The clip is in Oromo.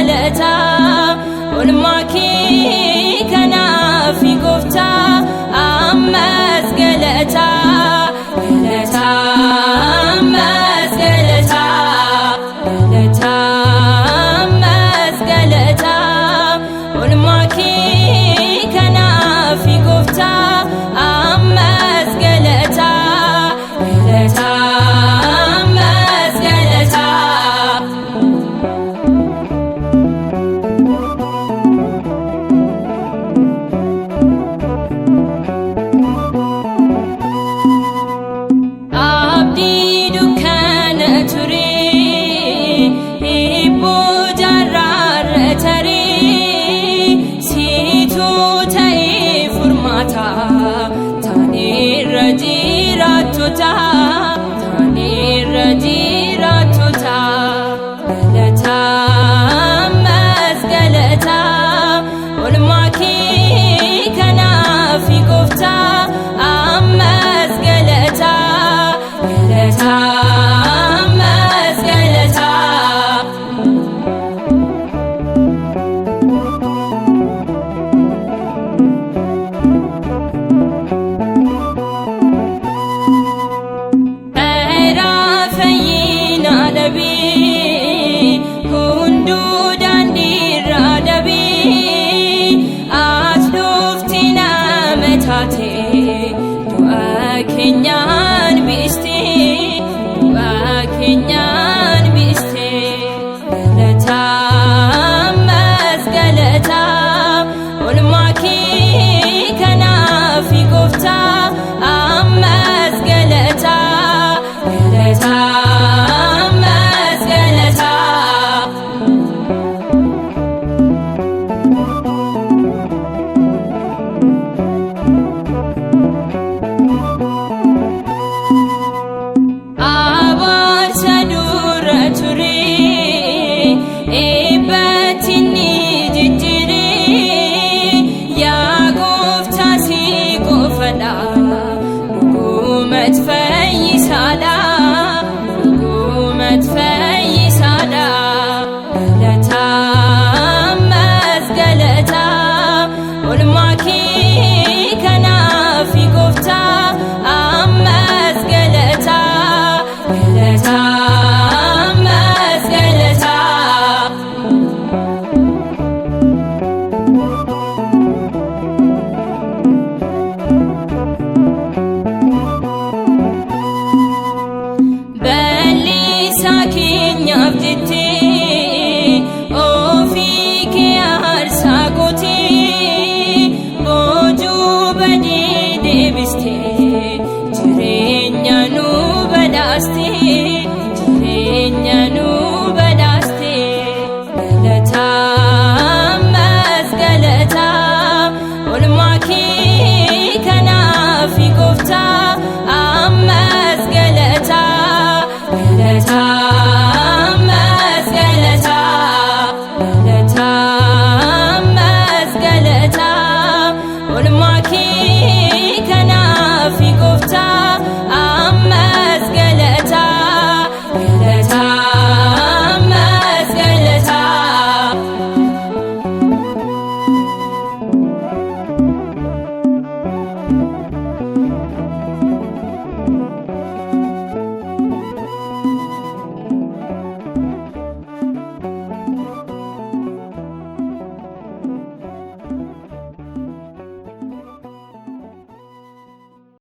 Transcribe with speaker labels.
Speaker 1: Galataa oolmaa kee kanaaf gooftaa ammas galataa galataa ammas galataa galataa ammas galataa oolmaa kee kanaaf gooftaa ammas galataa galataa ammas galataa. Abdii dukkana ture hibboo jaarraarra taree siituu ta'ee furmaata taaneerra jiraattota taaneerra jiraattota galataa ammas galataa oolmaa kee kanaaf gooftaa ammas galataa galataa ammas galataa. Karaa fayyinaa dhabee hunduu daandiirraa dhabee as dhufti nama taate du'a keenyaan biiste du'a keenyaan biiste galataa ammas galataa oolmaa kee kanaaf gooftaa ammas galataa galataa ammas galataa. Abaarsa dura ture eebbatti ni jijjiire yaa gooftaa si qofadha dhugumat fayyisaadha dhugumat fayyisaadha galataa ammas galataa oolmaa kee.